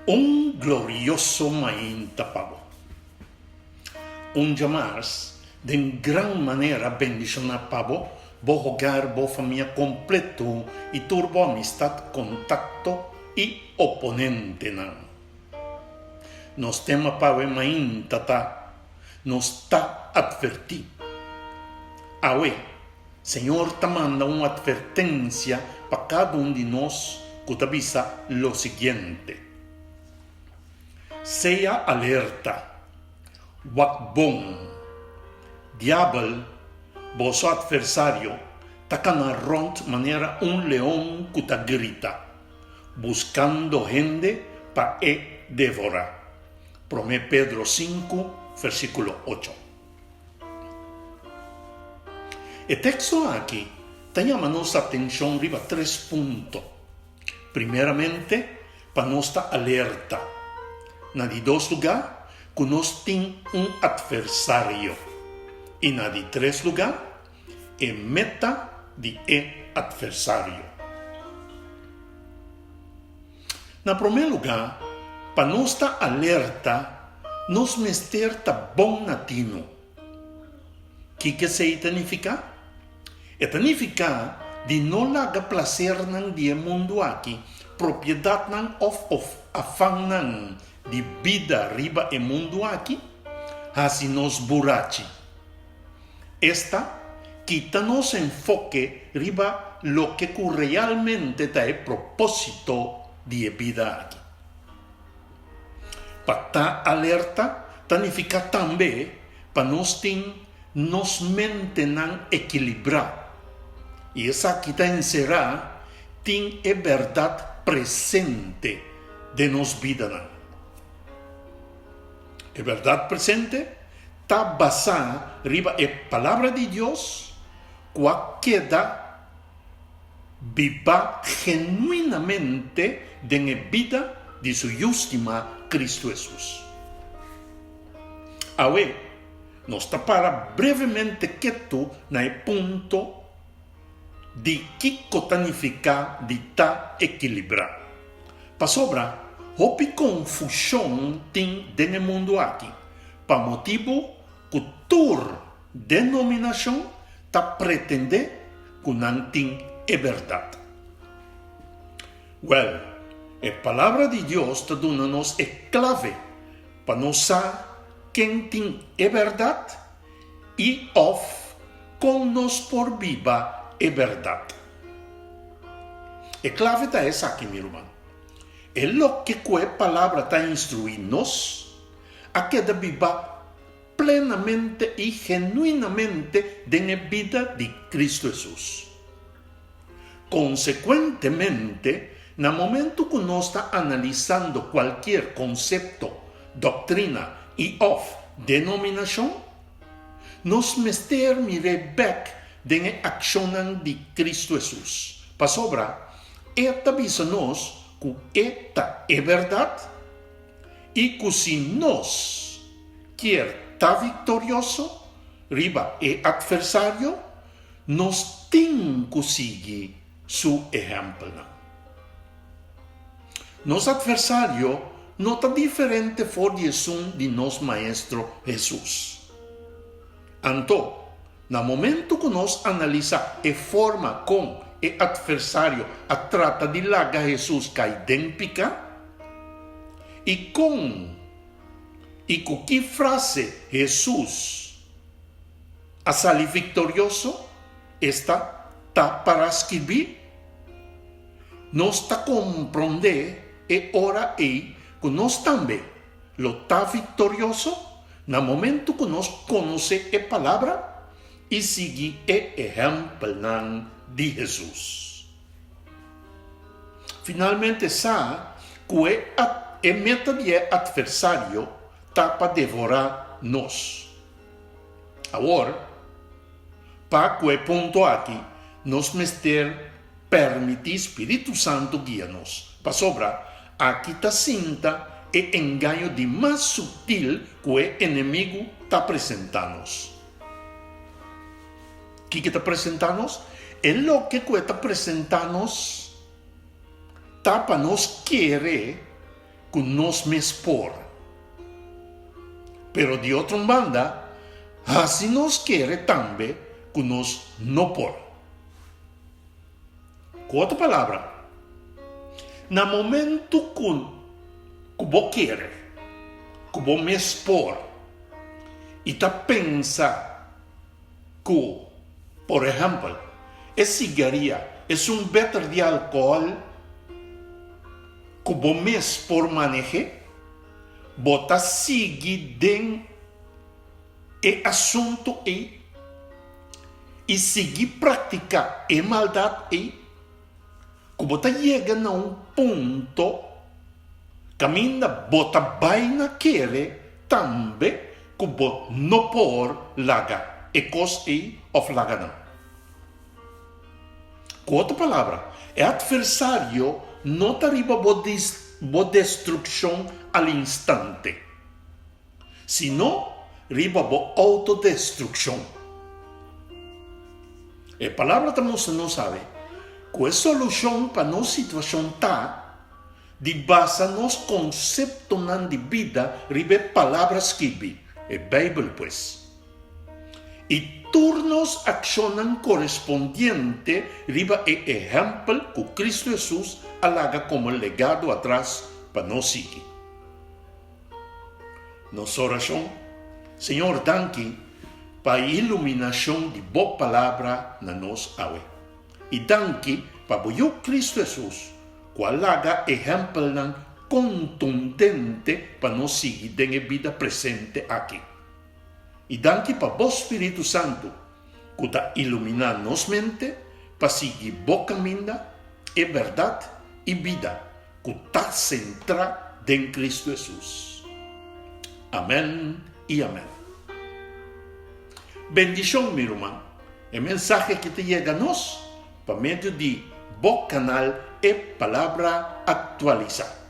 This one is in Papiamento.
Un glorioso mainta pa bo. Un djamars den gran manera bendishoná pa bo, bo hogar, bo famia kompleto i tur bo amistat, kontakto i oponentenan. Nos tema pa awe mainta ta, Nos ta atvertí. Awe, Señor ta manda un atvertensia pa kada un di nos ku ta bisa lo siguiente, Sea alerta, wak bon. Diabel, boso atversario, ta kana rònt manera un leon ku ta grita, buskando hende pa e devorá. Promé Pedro sinku, versíkulo ocho. E teksto aki ta yama nos atenshon riba tres punto. Primeramente, pa nos ta alerta. Na di dos lugá, ku nos tin un atversario. I na di tres lugá, e meta di e atversario. Na promé lugá, pa nos ta alerta, nos mester ta bon na tinu. Kiko esei ta nifiká? E ta nifiká di no laga plasernan di e mundu aki, propiedatnan òf afannan di bida riba e mundu aki, hasi nos burachi. Esta, kita nos enfoke riba loke ku realmente ta e propósito di e bida aki. Pa ta alerta ta nifiká tambe pa nos tin nos mentenan ekilibrá, i esaki ta enserá tin e bèrdat presente den nos bidanan. E bèrdat presente ta basá riba e Palabra di Dios ku a keda bibá genuinamente den e bida di su Yu stimá, Kristu Hesus. Awe, nos ta para brevemente ketu na e punto di kiko ta nifiká di ta ekilibrá. Pasobra hopi konfushon tin den e mundu aki pa motibu ku tur denominashon ta pretendé ku nan tin e bèrdat. Wèl, e Palabra di Dios ta duna nos e klave pa nos sa ken tin e bèrdat i òf kon nos por biba e bèrdat. E klave ta esaki, mi ruman, e loke ku e Palabra ta instruí nos a keda biba plenamente i genuinamente den e bida di Kristu Hesus. Konsekuentemente, na momentu ku nos ta analisando kualkier konsepto, doktrina i òf denominashon, nos mester mir'é bèk den e akshonnan di Kristu Hesus, pasobra E ta bisa nos ku E ta e bèrdat i ku si nos kier ta viktorioso riba e atversario, nos tin ku sigui su ehèmpelnan. Nos atversario no ta diferente for di esun di nos Maestro Hesus. Anto, na momentu ku nos analisá e forma kon e atversario a trata di laga Hesus kai den piká, i kon i ku ki frase Hesus a sali viktorioso, esta ta para skibí, nos ta komprondé e ora ei ku nos tambe lo ta viktorioso na momentu ku nos konosé e Palabra i sigui e ehèmpelnan di Hesus. Finalmente sa ku e e meta di e atversario ta pa devorá nos. Awor, pa ku e punto aki nos mester permití Spiritu Santu guia nos, pasobra aki ta sinta e engaño di mas sutil ku e enemigu ta presentá nos. Kiko e ta presentá nos? E loke ku e ta presentá nos ta pa nos kere. ku nos mes por. Pero di otro un banda, hasi nos kere tambe ku nos no por. Ku otro palabra, na momento ku ku bo kere ku bo mes por i ta pensa ku, por ehèmpel, e sigaria es un beter di alkohòl ku bo mes por maneh'é, bo ta sigui den e asuntu ei i sigui praktiká e maldat ei, ku bo ta yega na un punto kaminda bo ta bai na kere tambe ku bo no por laga e kos ei òf laga nan. Ku otro palabra, e atversario no ta riba bo bo destrukshon al instante, sino riba bo outodestrukshon. E palabra ta mustra nos awe ku e solushon pa nos situashon ta di basa nos konseptonan di bida riba e Palabra skirbi, e Beibel pues, i tur nos akshonnan korespondiente riba e ehèmpel ku Kristu Hesus a laga komo legado atras pa nos sigui. Nos orashon, Señor danki pa e iluminashon di Bo Palabra na nos awe. I danki pa Bo Yu Kristu Hesus ku a laga ehèmpelnan kontundente pa nos sigui den e bida presente aki. I danki pa Bo Spiritu Santu ku ta iluminá nos mente pa sigui Bo kaminda, e bèrdat i bida ku ta sentrá den Kristu Hesus. Amèn i amèn. Bendishon, mi ruman. E mensahe aki ta yega nos pa medio di bo kanal E Palabra Aktualisá.